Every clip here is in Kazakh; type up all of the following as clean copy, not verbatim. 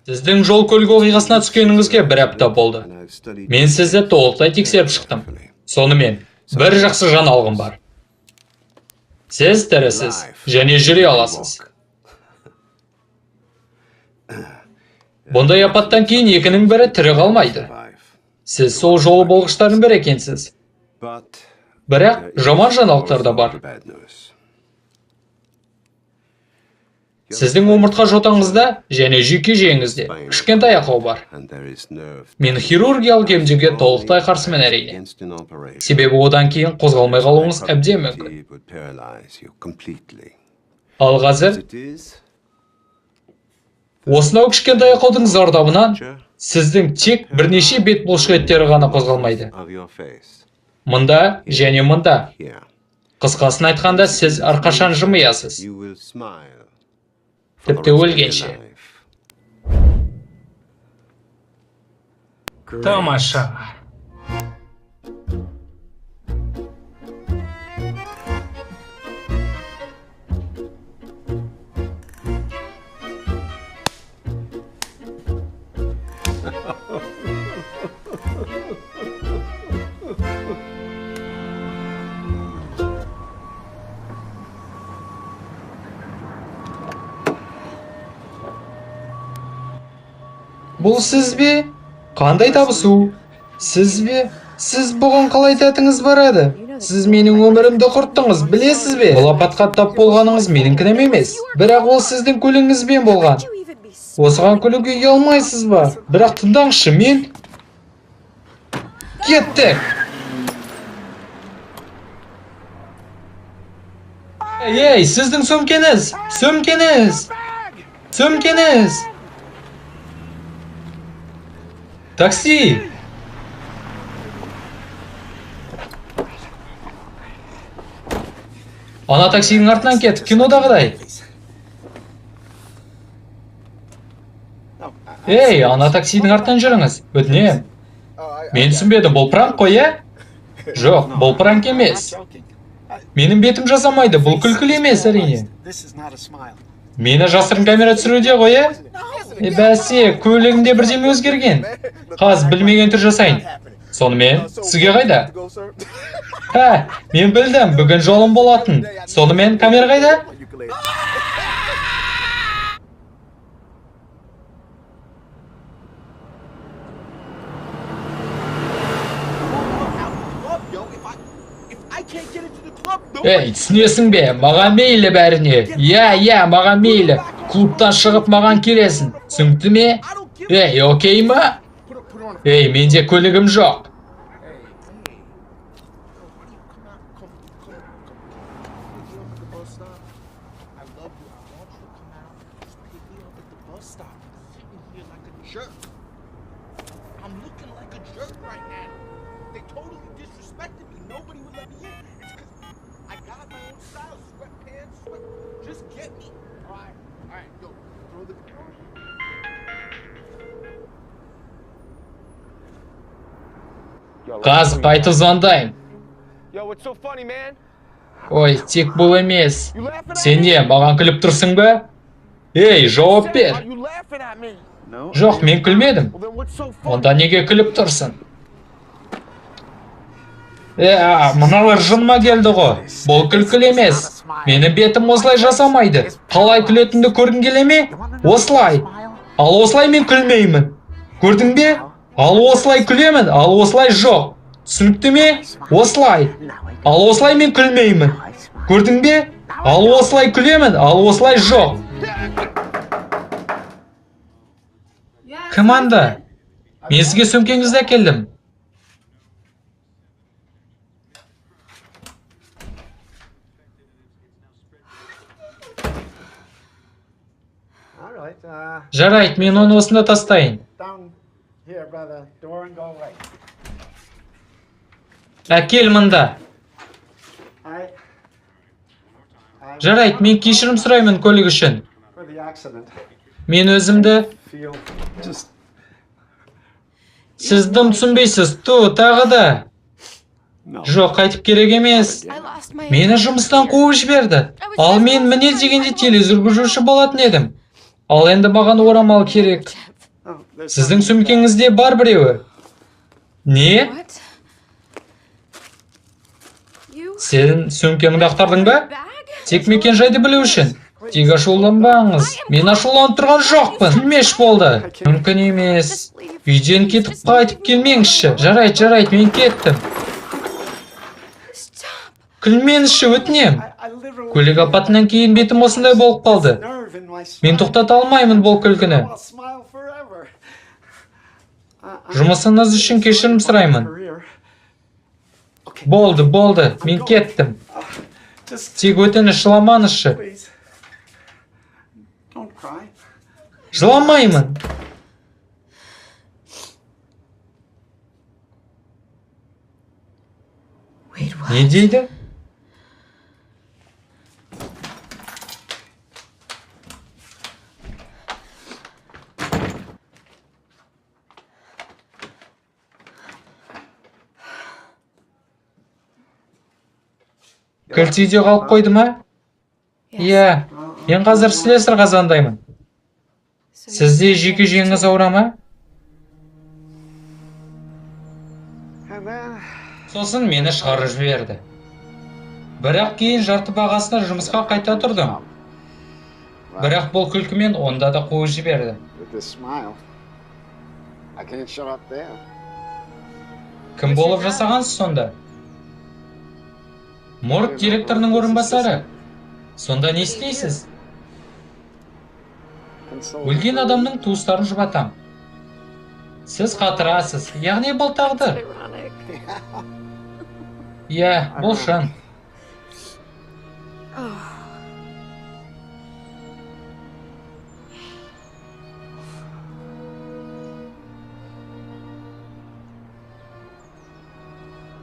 Сіздің жол көлік оқиғасына түскеніңізге бір апта болды. Мен сізді толықтай тексеріп шықтым. Сонымен, бір жақсы жаңалығым бар. Сіз тірісіз және жүре аласыз. Бұндай апаттан кейін екінің бірі тірі қалмайды. Сіз сол жолы болғыштардың бірі екенсіз. Бірақ жаман жаңалықтар да бар. Сіздің омыртқа жотаңызда және жүйке жүйеңізде кішкентай ақау бар. Мен хирургиялық емдеуге толықтай қарсымын, әрине. Себебі одан кейін қозғалмай қалуыңыз әбден мүмкін. Ал қазір осынау кішкентай ақаудың зардабынан сіздің тек бірнеше бет бұлшық еттері ғана қозғалмайды. Мында және мында. Қысқасын айтқанда, сіз әрқашан жымиясыз. Тіпті өлгенше. Тамаша. Бұл сіз бе? Қандай табысу? Сіз бе? Сіз бұған қалай дәтіңіз барады? Сіз менің өмірімді құрттыңыз, білесіз бе? Бұл апатқа тап болғаныңыз менің кінәм емес. Бірақ ол сіздің көлігіңізбен болған. Осыған күлуге ұялмайсыз ба? Бірақ тыңдаңызшы, мен... Кеттік! Ей, сіздің сөмкеңіз! Сөмкеңіз! Сөмкеңіз! Такси! Ана таксидің артынан кет, кинодағыдай. Ей, ана таксидің артынан жүріңіз, өтінем. Мен түсінбедім, бұл пранк қой, ә? Жоқ, бұл пранк емес. Менің бетім жасамайды, бұл күлкілі емес, әрине. Мені жасырын камера түсіруде ғой, ә? Бәсе, көлігімде бірдеме өзгерген. Қаз білмеген түр жасайын. Сонымен, сізге қайда? Ә, мен білдім, бүгін жолым болатын. Сонымен, камера қайда? Ей, түсінесің бе? Маған мейлі бәріне. Иә, иә, маған мейлі. Клубтан шығып маған келесің. Түсінікті ме? Ей, окей ма? Ей, менде көлігім жоқ. Қаз, қайтып звондайым. Ой, тек бұл емес. Сен не, маған күліп тұрсың ба? Ей, жауап бер. Жоқ, мен күлмедім. Онда неге күліп тұрсың? Мыналар жыныма келді ғой. Бұл күлкілі емес. Менің бетім осылай жасамайды. Қалай күлетінді көргің келе ме? Осылай. Ал осылай мен күлмеймін. Көрдің бе? Ал осылай күлемін, ал осылай жоқ. Түсінікті ме? Осылай. Ал осылай мен күлмеймін. Көрдің бе? Ал осылай күлемін, ал осылай жоқ. Кім анда? Мен сізге сөмкеңізді әкелдім. Жарайды, мен оны осында тастайын. Әкел мында. Жарайды, мен кешірім сұраймын көлік үшін. Мен өзімді... Сіз дым түсінбейсіз, ту, тағы да. Жоқ, қайтып керек емес. Мені жұмыстан қуып жіберді. Ал мен міне дегенде тележүргізуші болатын едім. Ал енді маған орамал керек. Сіздің сөмкеңізде бар біреуі. Не? Сен сөмкеңді ақтардың ба? Тек мекен-жайды білу үшін. Тек ашуланбаңыз. Мен ашуланып тұрған жоқпын. Күлмеш болды. Мүмкін емес. Үйден кетіп қайтып келмеңізші. Жарайды, жарайды, мен кеттім. Күлмеңізші, өтінем. Көлік апатынан кейін бетім осындай болып қалды. Мен тоқтата алмаймын бұл күлкіні. Жұмысыңыз үшін кешірім сұраймын. Болды, болды, мен кеттім. Тек өтініш, жыламаңызшы. Жыламаймын. Не дейді? Кілт үйде қалып қойды ма? Иә, мен қазір слесарьға звондаймын. Сізде жүйке жүйеңіз ауыра ма? Сосын мені шығарып жіберді. Бірақ кейін жарты бағасына жұмысқа қайта тұрдым. Бірақ бұл күлкімен онда да қуып жіберді. Кім болып жасағансыз сонда? Морг директорының орынбасары. Сонда не істейсіз? Өлген адамның туыстарын жұбатам. Сіз қатырасыз, яғни бұл тағдыр. Иә, бұл шын.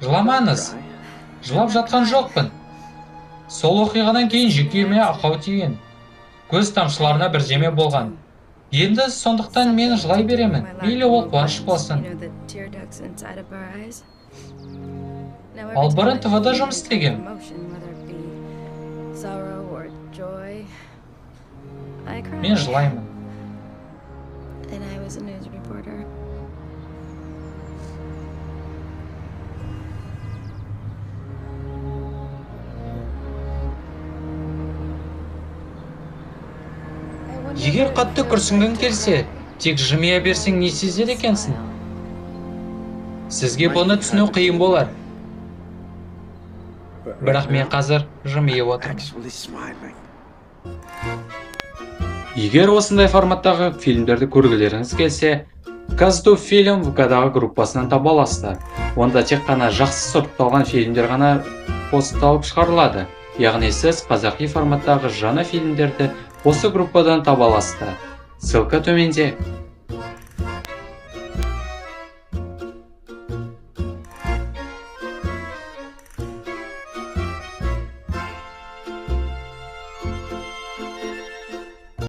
Жыламаңыз. Жылап жатқан жоқпын. Сол оқиғадан кейін жүйкеме ақау тиген. Көз тамшыларына бірдеме болған. Енді сондықтан мен жылай беремін. Мейлі ол қуаныш болсын. Ал бұрын ТВ-да жұмыс істегем. Мен жылаймын. Егер қатты күрсінгің келсе, тек жымия берсең не сезер екенсің? Сізге бұны түсіну қиын болар. Бірақ мен қазір жымиып отырмын. Егер осындай форматтағы фильмдерді көргілеріңіз келсе, КазТу фильм ВК-дағы группасынан таба аласыздар. Онда тек қана жақсы сұрыпталған фильмдер ғана постталып шығарылады. Яғни сіз қазақи форматтағы жаңа фильмдерді осы группадан таба аласыздар. Ссылка төменде.